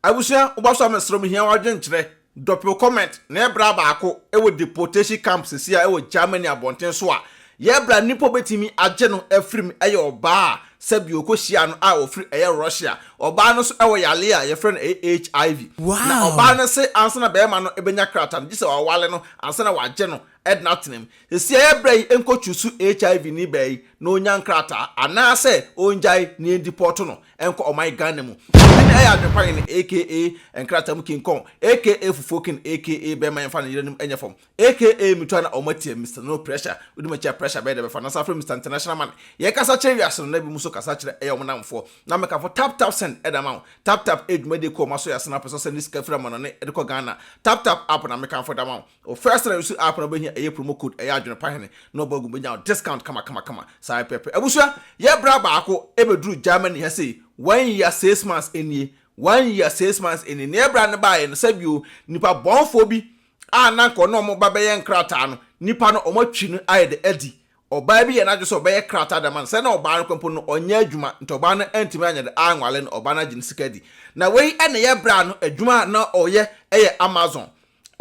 Abusua, woba so a mesrɛ mo hia w'adwenkyerɛ. Drop your comment na yɛbra baako wɔ deportation camp sisi a ɛwɔ Germany abɔnten so a yɛbra nipa obetumi agye no afiri mu ɛyɛ ɔbaa a sɛbi okɔhyia no a ofiri ɛyɛ Russia. Ɔbaa no nso ɛwɔ yale a yɛfrɛ no ɛyɛ HIV. Na ɔbaa no se ansa na bɛrima no ebenya krataa no gye sɛ wawale no ansa na wagye no ɛde no atena mu. Sisi a yɛbra yi nkɔtwi HIV ni bɛɛ yi na onya nkrataa anaasɛ ongyae na yɛn deport no ɛnkɔ ɔman Ghana mu. Ɛne ɛyɛ Adwepa Hene aka Nkrataa mu King Kong aka Fufuo King aka bɛrima yɛmfa ne yerenom nyɛ fam aka Metua na ɔmo atie Mr No Pressure. Wodi m'akyi a pressure bɛyɛ dɛ bɛfa na san frɛ Mr International Man. Yɛkasa kyerɛ wiase no na bi mu nso kasa kyerɛ ɛyɛ ɔmo namfoɔ na mekafo Tap Tap Send ɛda ma wo. Tap Tap ɛdwumadie kɔ ɔmo aso yɛ asena pɛ sɛ ɔsɛnde sika firi amanɔne ɛde kɔ Ghana. Tap Tap app na mekamfo da ma wo. O first na use app na wobɛhia ɛyɛ promo code ɛyɛ Adwenepa Hene na ɔbɔ agu bɛnya wo discount kama kama kama saa pɛpɛ. Abusua, yɛbra baako ɛbɛduru Germany ha sei 1 year 6 months nie, 1 year 6 months nie. Na yɛbra no baayɛ no, sɛbio nipa bɔnfoɔ bi a na nka ɔne ɔmo ba bɛyɛ nkrataa no, nipa no ɔmo atwi no ayɛ de adi. Ɔbaa bi yɛ n'adwo sɛ ɔbɛyɛ krataa dama no sɛ na ɔbaa no kɔmpo no ɔnyɛ adwuma, nti ɔbaa no ntumi anyɛ de anwale no. Ɔbaa no agye ne sika di. Na wei ɛna yɛbra no adwuma a na ɔyɛ ɛyɛ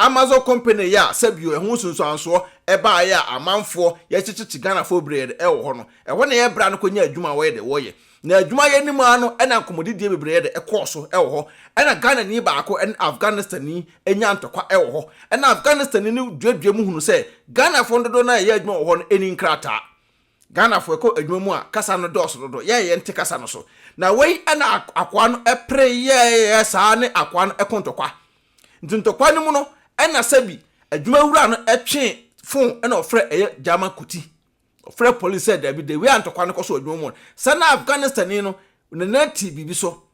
Amazon company yɛ a sɛbio ɛho nsunsuansoɔ ɛbaayɛ a amanfoɔ yɛkyekyekye Ghanafoɔ bebree de ɛwɔ hɔ no. Ɛhɔ na yɛbra no kɔnya adwuma a wɔyɛ de wɔyɛ na adwuma yɛ anim ara no ɛna nkɔmmɔdidie bebree yɛ de ɛkɔɔ so ɛwɔ hɔ. Ɛna Ghana ni baako ɛne Afghanistan ni anya ntɔkwa ɛwɔ hɔ. Ɛna Afghanistan ni no duadua mu hunu sɛ Ghanafoɔ dodoɔ no a ɛyɛ adwuma wɔ hɔ no ɛni nkrataa. Ghanafoɔ ɛkɔ adwuma mu a kasa no dɔɔso dodo, yɛyɛ nte kasa no so. Na wei ɛna akoa no ɛpere yɛɛyɛ saa ne akoa no ɛkɔ ntɔkwa. Nti ntɔkwa no mu no ɛna sɛbi adwumawura no ɛtwe phone ɛna ɔfrɛ ɛyɛ German kuti, ɔfrɛ police sɛ dabi de wei a ntɔkwa no kɔ so adwuma mu no sɛ na Afghanistan ni no ne nan ti biribi so,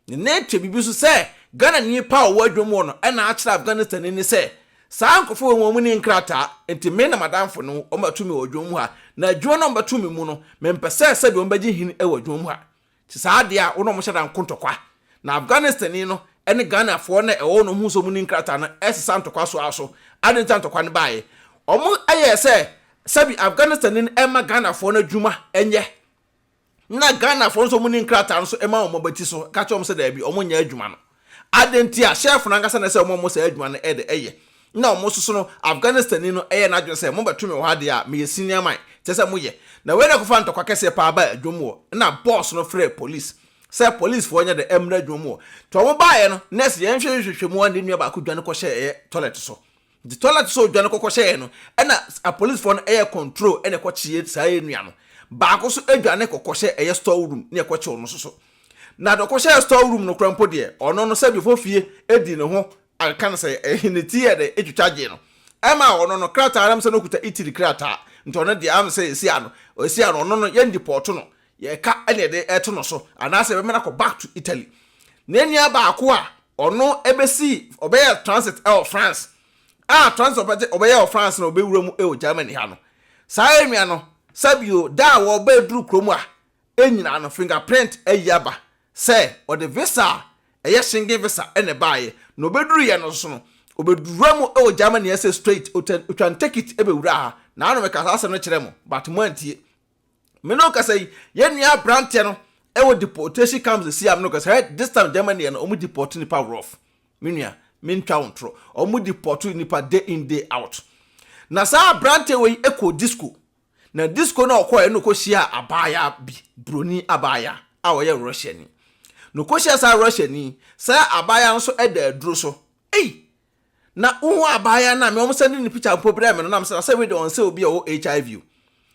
ne nan twa biribi so sɛ Ghana ni pa a ɔwɔ adwuma mu no ɛna akyerɛ Afghanistan ni sɛ saa nkurɔfoɔ wɔ wɔn ni nkrataa, nti me na madamfo no wɔn bɛto mi wɔ adwuma mu ha na adwuma no wɔn bɛto mi mu no mempɛ sɛ sɛbi wɔn bɛgye hini wɔ adwuma mu ha. Nti saa adeɛ a wɔn a wɔhyɛ da nko ntɔkwa na Afghanistan ni no ɛne Ghanafoɔ no ɛwɔ no ho sɛ wɔn ni nkrataa no ɛsesa ntɔkwa so aso ade. Nti ntɔkwa no baeɛ wɔn ɛyɛ sɛ sɛbi Afghanistan ni no ɛma Ghanafoɔ no adwuma ɛnyɛ na Ghanafoɔ nso wɔn ni nkrataa no nso ɛma wɔn abati so ka kyerɛ wɔn sɛ daabi, wɔn nyɛ adwuma no ade. Nti a chef no ankasa na sɛ wɔn sɛ adwuma no ɛde ɛyɛ na wɔn soso no Afghanistan ni no ɛyɛ n'adwene sɛ mo bɛto mi wɔ ha deɛ a meyɛ senior man kyerɛ sɛ moyɛ. Na wei na kɔfa ntɔkwa kɛseɛ paa ba adwuma mu wɔ na boss no frɛ police sɛ policefoɔ nyɛ de ɛmmerɛ adwuma mu wɔ. Nti wɔn baeɛ no nurse yɛn hwɛ hwehwɛ mu a ne nua baako dwane kɔhyɛ ɛyɛ toilet so. Nti toilet so dwane kɔkɔ hyɛɛ no ɛna apolicefoɔ no ɛyɛ control ɛna ɛkɔkyeɛ saa yɛ nua no baako so adwane kɔkɔhyɛ ɛyɛ store room ne ɛkɔkye ɔno soso. Na deɛ ɔkɔhyɛ store room no kora mpo deɛ, ɔno no sɛbi fofie edi ne ho aka no sɛ ɛyɛ ne ti yɛ de etwitwa gye no ɛma ɔno no krataa nam sɛ no okuta Italy krataa. Nti ɔno deɛ am sɛ esi ano ɔno no yɛn deport no, yɛka ɛna yɛde ɛto no so anaasɛ yɛbɛma no akɔ back to Italy. Na nua baako a ɔno ɛbɛsi ɔbɛyɛ transit ɛwɔ France a transit ɔbɛyɛ wɔ France na ɔbɛwura mu ɛwɔ Germany ha no, saa nua no sɛbio da a wɔbɛduru kurom a ɛnyina no fingerprint ayi aba sɛ ɔde visa a ɛyɛ Schengen visa ɛna ɛbaayɛ na ɔbɛduru yɛ no so no ɔbɛdura mu ɛwɔ Germany ɛsɛ straight otwa ticket ɛbɛwura ha. Na ano mɛka saa asɛm no kyerɛ mo but mo antie. Me no kasa yi, yɛn nua aberanteɛ no ɛwɔ deportation camps si am no kasa. Ɛ this time Germany yɛ no ɔmo deport nipa rough. Me nua, me ntwa wɔn toro, ɔmo deport nipa day in day out. Na saa aberanteɛ wɔ yi ɛkɔ disco na disco na ɔkɔɛ no kɔhyia abaayaa bi, broni abaayaa a ɔyɛ Russiani. Na ɔkɔhyia saa Russiani, saa abaayaa nso ɛda aduro so. Ei, na wohu abaayaa no a me ɔmo sɛ ne picture mpo brɛ me no nam sɛ sɛ wei de ɔnsɛ obi a ɔwɔ HIV o.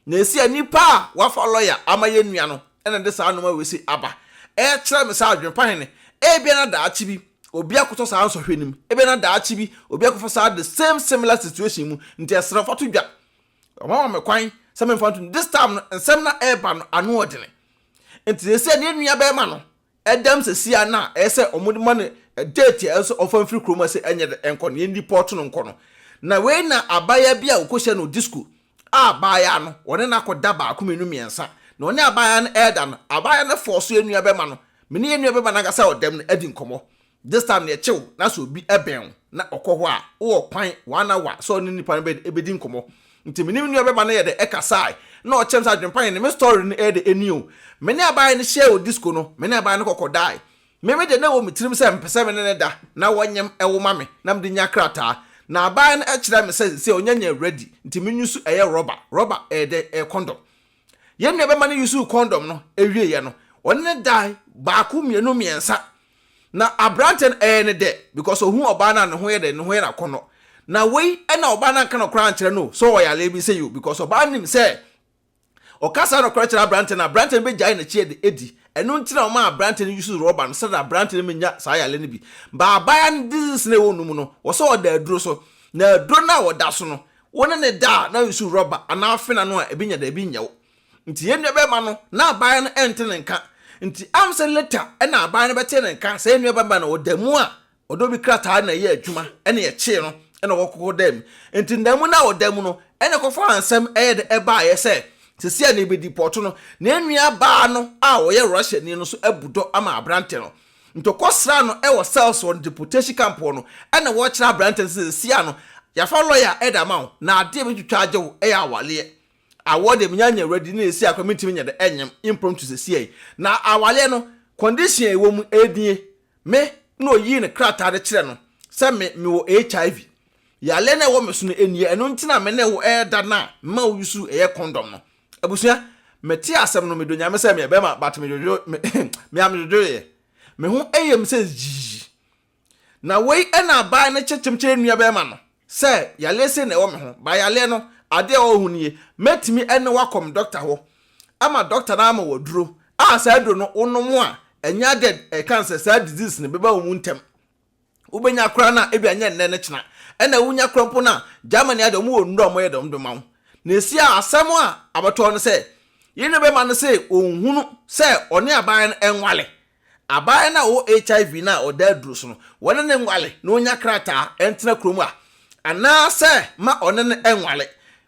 Na esi a nipa a wafa lɔya ama yɛ nua no ɛna de saa nnoma wei si aba ɛkyerɛ me saa Adwempa Hene. Ebia na daakye bi obi akɔtɔ saa nsɔhwɛ nim, ebia na daakye bi obi akɔfa saa the same similar situation mu. Nti ɛsrɛ fa to dwa, ɔma me kwan sɛ memfa nto. This time no nsɛm na ɛreba no ano ɔdene. Nti sɛ ne nua bɛrima no ɛdam sɛ sia na ɛyɛ sɛ ɔmo de ma no date a ɛsɛ ɔfa mfiri kurom sɛ ɛnyɛ de ɛnkɔ no yɛn deport no nkɔ no. Na wei na abaayewa bi a ɔkɔhyia no disco a abaayewa no wɔne no akɔda baako, mmienu, mmiɛnsa. Na ɔne abaayewa no ɛɛda no, abaayewa no fɔɔ so yɛn nua bɛrima no, me ne yɛn nua bɛrima no ankasa a ɔdam no adi nkɔmɔ. This time no yɛkyew na sɛ obi ɛbɛn wo na ɔkɔ hɔ a wowɔ kwan 1 hour sɛ ɔne nipa no bɛdi nkɔmɔ. Nti me ne me nua bɛrima no yɛ de ɛkasae na ɔkyɛm sɛ Adwempa yɛ ne me story no ɛyɛ de ɛni o. Me ne abaayewa no hyia wɔ disco no, me ne abaayewa no kɔkɔ dae. Me me deɛ na ɛwɔ me tirim sɛ mepɛ sɛ me ne no da na wɔnyem ɛwo ma me na mede nya krataa. Na abaayewa no kyerɛɛ me sɛ seesei ɔnya nya ready nti me nyusu ɛyɛ rɔba. Rɔba ɛyɛ dɛn? Ɛyɛ kɔndɔm. Yɛn nua bɛma no yusuu kɔndɔm no wieeɛ no, ɔne no dae baako, mmienu, mmiɛnsa. Na aberanteɛ no ɛyɛ no dɛ because ɔhu ɔbaa no a ne ho yɛ dɛ, ne ho yɛ no akɔnnɔ. Na wei ɛna ɔbaa no anka nokorɛ ankyerɛ no o, sɛ ɔwɔ yareɛ bi sei o because ɔbaa no nim sɛ Ɔka saa nokorɛ kyerɛ aberanteɛ no a, aberanteɛ no bɛgyae n'akyi adi adi. Ɛno nti na ɔmaa aberanteɛ no use rɔba no sɛdeɛ aberanteɛ no bɛnya saa yareɛ no bi. But abaayewa no disease no a ɛwɔ no mu no, wɔ sɛ ɔda aduro so. Na aduro no a ɔda so no, wo ne no da a na use rɔba anaa afe n'ano a, ɛbi nya da, ɛbi nyɛ wo. Nti yɛn nuabarima no, na abaayewa no ɛnte ne nka. Nti am sɛ later ɛna abaayewa no bɛtee ne nka sɛ yɛn nuabarima no ɔda mu a, Ɔde obi krataa na ɛyɛɛ adwuma ɛna yɛkyee no ɛna ɔkɔkɔ daa mu. Nti nna mu no a ɔda mu no ɛna ɛkɔfaa nsɛm ɛyɛ dɛ ɛbaeɛ sɛ sɛsi a na yɛbɛdi pɔɔto no ne nua baa no a ɔyɛ Russia ni no nso abu dɔ ama aberante no. Nti ɔkɔ sraa no ɛwɔ cells hɔ no deportation camp hɔ no ɛna wɔkyerɛ aberante no sɛ sɛsi a no yɛafa lawyer ɛde ama wo na adeɛ a bɛtwitwa agye wo ɛyɛ awaleɛ. Awɔ deɛ menya nyɛ ready na ɛsi a koraa mentumi nyɛ dɛ ɛnyem impromptu sɛsi a yi. Na awaleɛ no condition a ɛwɔ mu ɛnie. Me na oyii ne krataa de kyerɛ no sɛ me mewɔ HIV. Yareɛ no a ɛwɔ me so no nie, ɛno nti na me ne wo ɛreda no a mema wo use ɛyɛ condom no. Abusua, metee asɛm no, medɔ Nyame sɛ meyɛ bɛrima but me dwodwo, me, me a me dwodwoeɛ. Me ho yɛ me sɛ gyii. Na wei na abaa no kyekyem kyerɛ nua bɛrima no sɛ yareɛ sei na ɛwɔ me ho, but yareɛ no, adeɛ a ɛwɔ ho nie, mɛtumi ɛne wo akɔ me doctor hɔ ama doctor no ama wo aduro a saa aduro no wonom a ɛnyɛ ade a ɛka sɛ saa disease no bɛba wo mu ntɛm. Wobɛnya koraa no a ebia nyɛ nnɛ ne kyena. Ɛna wonya koraa mpo no a Germany ade wɔn wɔ nnuro a wɔyɛ de wɔn de ma wo. Na esi a asɛm a abɛtɔ no sɛ yɛn nua bɛma no se ɔnhunu sɛ ɔne aban no nwale. Aban no a ɔwɔ HIV no a ɔda aduro so no wɔne no nwale na ɔnya krataa ntena kurom a anaasɛ ma ɔne no nwale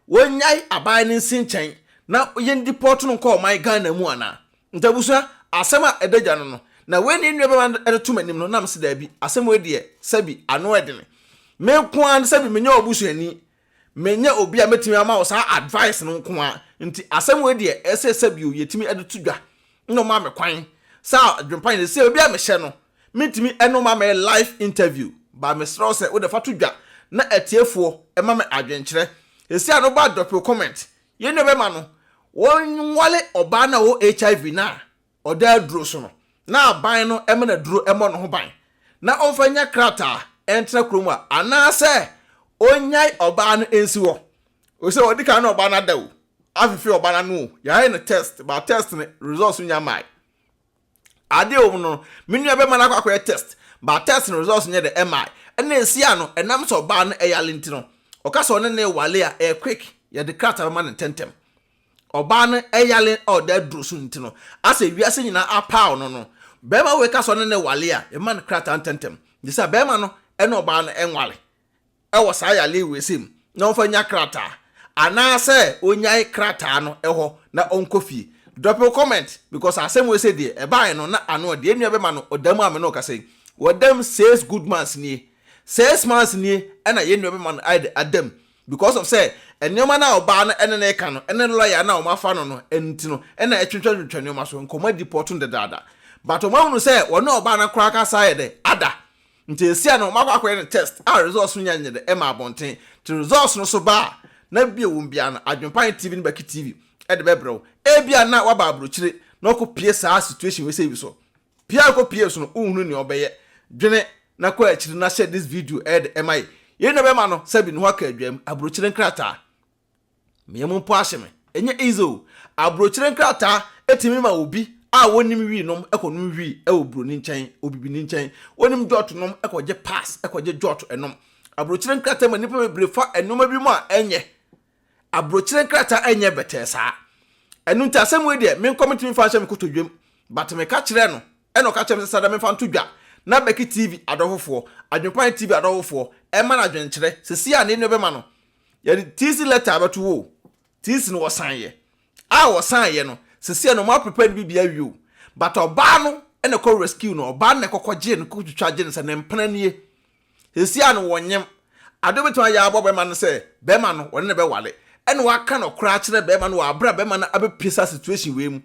wɔnyae aban no nsi nkyɛn na yɛn deport no nkɔ ɔman Ghana mu anaa? Nti abusua, asɛm a ɛda dwa no no, na wei ne nua bɛma no de to m'anim no, na mese daabi, asɛm wei deɛ, sɛbi, ano ɛdene. Me nko ara no, sɛbi, menyɛ w'abusuani, menyɛ obi a mɛtumi ama wo saa advice no nko ara, nti asɛm wei deɛ, ɛsɛ sɛbi o, yɛtumi de to dwa. Nna ɔmaa me kwan sɛ adwempa nyɛ sɛ baabi a mehyɛ no, mentumi ne wo ma mɛyɛ live interview, but mesrɛ wo sɛ wode fa to dwa na atiefoɔ ma me adwenkyerɛ. Seesei a no ba drop wo comment, Yɛn nua bɛma no, wɔnwale ɔbaa no a ɔwɔ HIV no a ɔda aduro so no, na aban no ma no aduro mmɔ ne ho ban na ɔmfa nya krataa ntena kurom a, anaasɛ ɔnnyae ɔbaa no nsi hɔ. Ɔsɛ ɔdi kan ne ɔbaa no ada o, afefe ɔbaa no ano o, yɛayɛ no test, but test no results no nya mmae. Ade a ɛwɔ mu no, me nua bɛma no akɔ akɔyɛ test, but test no results nyɛ dɛ ɛmmae. Ɛna esi ano, ɛnam sɛ ɔbaa no ɛyare nti no, ɔka sɛ ɔne no rewale a, ɛyɛ quick, yɛde krataa bɛma no ntɛmntɛm. Ɔbaa no ɛyare a ɔda aduro so nti no, asɛ wiase nyinaa apaw no no, barima wei ka sɛ ɔne no rewale a, yɛbɛma no krataa ntɛmntɛm. Gye sɛ barima no ne ɔbaa no nware. wɔ saa yareɛ wei sei mu na ɔmfa nya krataa anaasɛ ɔnyae krataa no hɔ na ɔnkɔ fie. Drop your comment because asɛm wei sei deɛ ɛbaeɛ no na ano ɔde yɛn nua bɛma no ɔda mu a me ne wo kasa yi wɔda mu six good months nie six months nie ɛna yɛn nua bɛma no ayɛ de ada mu because of sɛ nneɛma no a ɔbaa no ɛne ne ka no ɛne lawyer no a wɔn afa no no ɛno ti no ɛna ɛtwentwɛntwentwɛn nneɛma so nkɔmɔ adi pɔtɔ no dedaada but wɔn ahunu sɛ wɔne ɔbaa no koraa kasa ayɛ dɛ ada. Nti esia no wɔakɔ akɔyɛ no test a results no nya nyɛ dɛ ɛma abɔnten. Nti results no so ba a, na bia ɛwom biara no Adwempa ne TV ne Baki TV de bɛbrɛ wo. Ebia na woaba abrokyire na wakɔ pie saa situation wei sei bi so. Pie a wokɔ pie so no wonhunu nea wobɛyɛ. Dwene na kɔ akyiri na share this video ɛyɛ dɛ ɛma yɛ. Yei na bɛma no sɛbi ne ho aka adwam. Abrokyire nkrataa. Me yam mpo ahye me. Ɛnyɛ easy o. Aburokyire nkrataa tumi ma obi a wɔnnim wii nom kɔnom wii wɔ buroni nkyɛn, obibini nkyɛn. Wɔnnim jɔt nom kɔgye pass kɔgye jɔt nom. Aburokyire nkrataa ma nnipa bebree fa nneɛma bi mu a ɛnyɛ. Aburokyire nkrataa ɛnyɛ bɛtɛɛ saa. Ɛno nti asɛm wei deɛ menkɔ mentumi mfa nhyɛ me kotodwam but meka kyerɛɛ no ɛna ɔka kyerɛɛ me sɛ sada memfa nto dwa na Becky TV adɔfofoɔ, Adwenpan TV adɔfofoɔ ɛma no adwenkyerɛ. Seesei a ne nua bɛma no Yɛde TC letter abɛto hɔ o. TC no wɔsan yɛ. A wɔsan yɛ no, seesei no wɔn aprepare ne biribi awie o. But ɔbaa no na ɛkɔ rescue no, ɔbaa no na ɛkɔkɔ gyee no, kɔ twitwa gye no sɛ ne mpena nie. Seesei a no wɔnyem. Ade obetumi ayɛ abɔ bɛrima no sɛ, bɛrima no wɔne no bɛwale. Ɛna waka no koraa akyerɛ bɛrima no wɔ abere a bɛrima no abɛpie saa situation wei mu.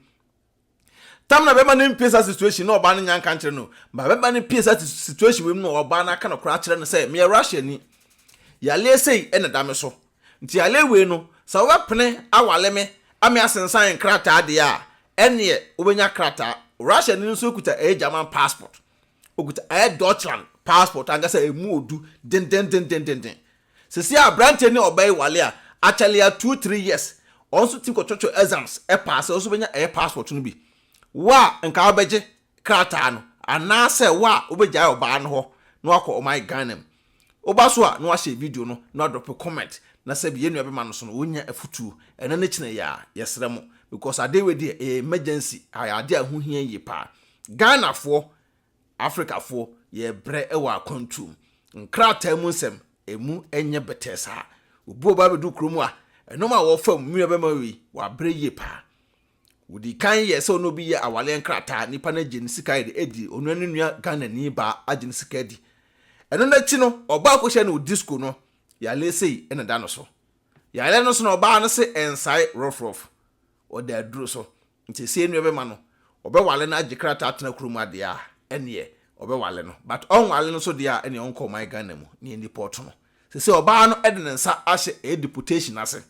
Tam na bɛma no mpie saa situation na ɔbaa no nya nka nkyerɛ no. Ba bɛma no pie saa situation wei mu na ɔbaa no aka no koraa kyerɛ no sɛ meyɛ Russia ni. Yaleɛ sei na ɛda me so. Nti yaleɛ wei no sɛ wobɛpene awale me ame asensan nkrataa deɛ a ɛneɛ wobɛnya krataa. Russia ni no nso kuta ɛyɛ German passport. Okuta ɛyɛ Deutschland passport ankasa ɛmu odu dendendendendenden. Sɛsi a abranteɛ ne ɔbaa yi wale a, akyɛle a 2-3 years, ɔno nso tumi kɔtwɛtwɛ exams ɛpaase, ɔno nso bɛnya ɛyɛ passport no bi. Wo a nka wobɛgye krataa no, anaasɛ wo a wobɛgyae ɔbaa no hɔ na wakɔ ɔman Ghana mu. Woba so a na wahyɛ video no na wadrɔpe comment na sɛbi yɛn nua bɛma no so no wɔnya afutuo. Ɛnɛ ne kyena yi a, yɛsrɛ mo because adeɛ wei deɛ ɛyɛ emergency, ɛyɛ adeɛ a ɛho hia yie paa. Ghanafoɔ, Africafoɔ, yɛrebrɛ wɔ akwantuo mu. Nkrataa mu nsɛm, ɛmu nyɛ bɛtɛɛ saa. Obi wɔ ba bɛdu kurom a, ɛnom a wɔfa mu, me nua bɛma wei, wabrɛ yie paa. Wɔdi kan yɛ sɛ ɔne obi yɛ awaleɛ nkrataa, nipa no agye ne sika yɛ de adi, ɔno ne nua Ghanani baa agye ne sika adi. Ɛno no akyi no, ɔbaa kɔhyia no wɔ disco no, yaleɛ sei na ɛda no so. Yaleɛ no so no, ɔbaa no se ɛnsae rɔfrɔf, ɔda aduro so. Nti sei nua bɛma no ɔbɛwale no agye krataa atena kurom ha deɛ a ɛneɛ ɔbɛwale no but ɔnwale no nso deɛ a ɛneɛ ɔnkɔ ɔman Ghana mu ne yɛn deport no. Sesei ɔbaa no de ne nsa ahyɛ ɛyɛ deportation ase.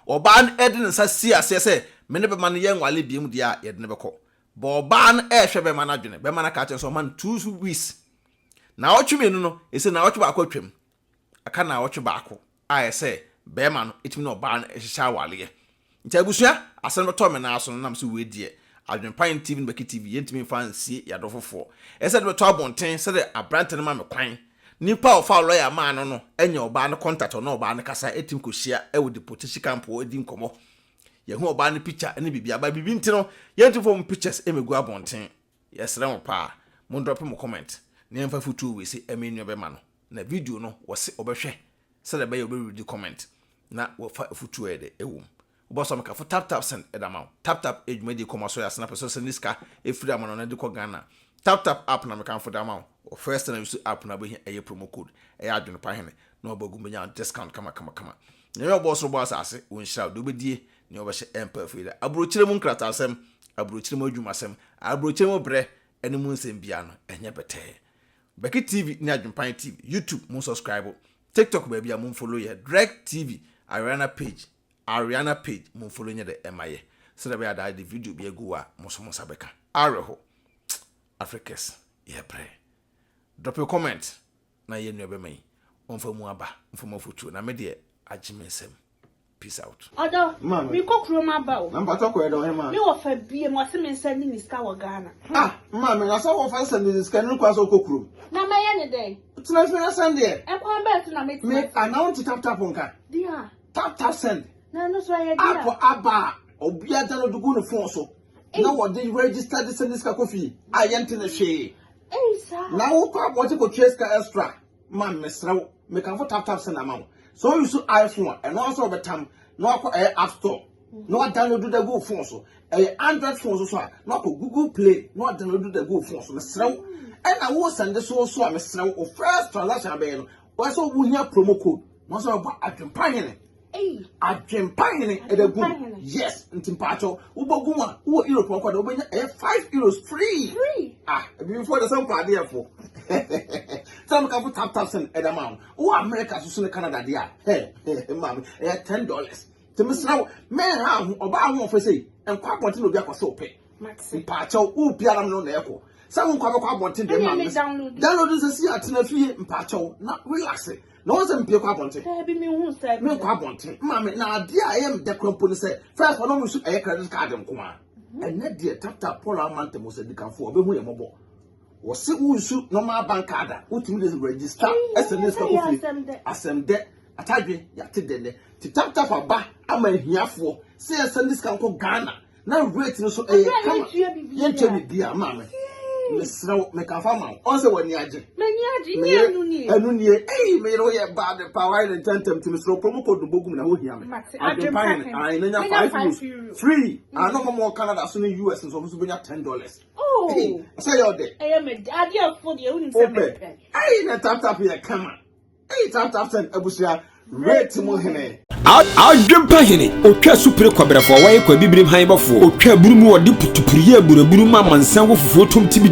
Ɔbaa no de ne nsa si aseɛ sɛ me ne bɛma no yɛnwale biom deɛ a yɛde no bɛkɔ. But ɔbaa no ɛrehwɛ bɛma no adwene, bɛma no aka akyerɛ no sɛ ɔma no 2 weeks. Naawɔtwe mmienu no, ɛsei naawɔtwe baako atwam. Aka naawɔtwe baako a ɛsɛ bɛrima no ɛtumi ne ɔbaa no hyehyɛ awaleɛ. Nti abusua, asɛm no bɛtɔ me nan so no nam sɛ wei deɛ Adwenpa TV ne Bɛki TV yɛntumi mfa nsie yɛn adɔfofoɔ. Ɛsɛ de bɛtɔ abɔnten sɛdeɛ aberante no ma me kwan. Nipa a ɔfaa lɔya maa no no anya ɔbaa no contact, ɔne ɔbaa no kasa ɛtumi kɔhyia ɛwɔ deportation camp hɔ ɛdi nkɔmmɔ. Yɛhu ɔbaa no picture ne biribi aba biribi nti no yɛntumi fa wɔn pictures ɛmɛgu abɔnten. Yɛsrɛ mo paa, mo drop mo comment na yɛmfa fotuo wei se ɛmɛ nua bɛma no. Na video no wɔse ɔbɛhwɛ sɛdeɛ ɛbɛyɛ ɔbɛredi comment na wɔfa afutuo yɛ de ɛwɔ mu. Wobɔ so mekafo Tap Tap Send ɛda ma wo. Tap Tap dwumadie kɔma so yɛ asena pɛ sɛ send sika ɛfiri amano na de kɔ Ghana. Tap Tap app na mekamfo de ama wo. First na use app na wobɛhia ɛyɛ promo code ɛyɛ Adwene Pa Hene na wabɔ agu bɛnya discount kama kama kama. Nyame a ɔbɔɔ soro bɔɔ asase ɔnhyira wo deɛ wobɛdie nea wobɛhyɛ ɛmpa afiri da. Aburokyire mu nkrataasɛm, aburokyire mu adwumasɛm, aburokyire mu brɛ ɛne mu nsɛm biara no ɛnyɛ bɛtɛɛ. Becky TV ne Adwempan TV, YouTube mo subscribe, TikTok baabi a mo follow yɛ, Dreg TV, Ariana page, Ariana page mo follow nyɛ dɛ ɛma yɛ. Sɛdeɛ ɛbɛyɛ a daa de video bi agu hɔ a mo nso mo nsa bɛka. Awerɛho. Africans yɛbrɛ. Drop your comment na yɛn nua bɛma yi ɔmfa mu aba mfa mu afotuo na me deɛ agye me nsam. Peace out. Ɔdɔ, mekɔ kurom aba o. Na mpatsɔ kɔ yɛ dɛ ɔhema. Me wɔfa bie mu ɔse me nsa ni ne sika wɔ Ghana. Ah, maame, na sɛ wɔfa sɛ ne sika no kwan sɛ ɔkɔ kurom. Na mɛyɛ ne dɛn? Tena fie na sɛn deɛ. Ɛkwan bɛɛ so na mɛtena. Me ana wo nte tap tap nka. Dia. Tap tap send. Na ɛno so ɛyɛ dia. App aba a obiara download gu ne phone so. Na wɔde register de send sika kɔ fie a yɛnte ne hwee. Ei saa. Na wokɔ abɔnten kɔtua sika extra. Ma mesrɛ wo, mekamfo tap tap send ama wo. Sɛ wo use iPhone a, ɛno ara sɛ wɔbɛtam na wakɔ ɛyɛ app store na wadownload da gu wo phone so. Ɛyɛ Android phone so so a, na wakɔ Google Play na wadownload da gu wo phone so. Mesrɛ wo. Ɛna wo send so so a, mesrɛ wo, wo first transaction abɛyɛ no, wɔyɛ sɛ wohia promo code na wɔsɛ wɔbɔ Adwempa Hene. Adwempa Hene ɛda gu mu. Yes, nti mpaakyɛw, wobɔ gu mu a, wowɔ Europe nkɔ de wobɛnya ɛyɛ €5 free. Free. Ah, ebibifoɔ de sɛ mpa adeɛ fo. Sɛ meka fo tap tap send ɛda ma wo. Wowɔ America so so ne Canada deɛ a, hɛ, maame, ɛyɛ $10. Nti mesrɛ wo, mɛnha ho, ɔbaa ho ɔfɛ sei, nkɔ abɔnten na obi akɔ sɛ wopɛ. Mpaakyɛw, wo biara no na ɛkɔ. Sɛ wo nkɔ abɛkɔ abɔnten deɛ maame. Download sɛ si atena fie mpaakyɛw na relax. Na wɔn sɛ mpie kɔ abɔnten. Daabi mi hu sɛ. Mi nkɔ abɔnten. Maame na adeɛ a ɛyɛ mi dɛ kura mpo ne sɛ first ɔno nso ɛyɛ credit card nko a. Ɛnɛ deɛ tap tap Paul Amante mo sɛ dikanfo ɔbɛhu yɛ mɔbɔ. Wɔsi wo nsu normal bank card a wotumi de register ɛsɛ ne sika kɔ fie. Asɛm dɛ atadwe yate dɛ nɛ. Ti tap tap aba ama ahiafoɔ sɛ yɛsɛ ne sika nkɔ Ghana na rate no so ɛyɛ kama. Yɛntua biribiara maame. Mesrɛ wo mekafa ma wo. Ɔn sɛ w'ani agye. M'ani agye nye ɛnu nie. Ɛnu nie. Ei me yere woyɛ bad paa wayɛ ne ntɛntɛm nti mesrɛ wo promo code no bɔ gu mu na ho hia me. Adwempa hene. Ae na nya €5 free. Ano mo mo Canada so ne US nso ɔmo nso bɛnya $10. Oh. Sɛ yɛ ɔdɛ. Ɛyɛ me adeɛ fo deɛ wonim sɛ mepɛ. Ei na tap tap yɛ kama. Ei tap tap send abusua. Rate mu hene. Adwempa hene, otwa supire kwabrɛfoɔ a wɔyɛ kwabibirim han bɔfoɔ, otwa aburu mu ɔde putupuruyɛ aburaburu ma amansan wɔ fufuo tom tibi.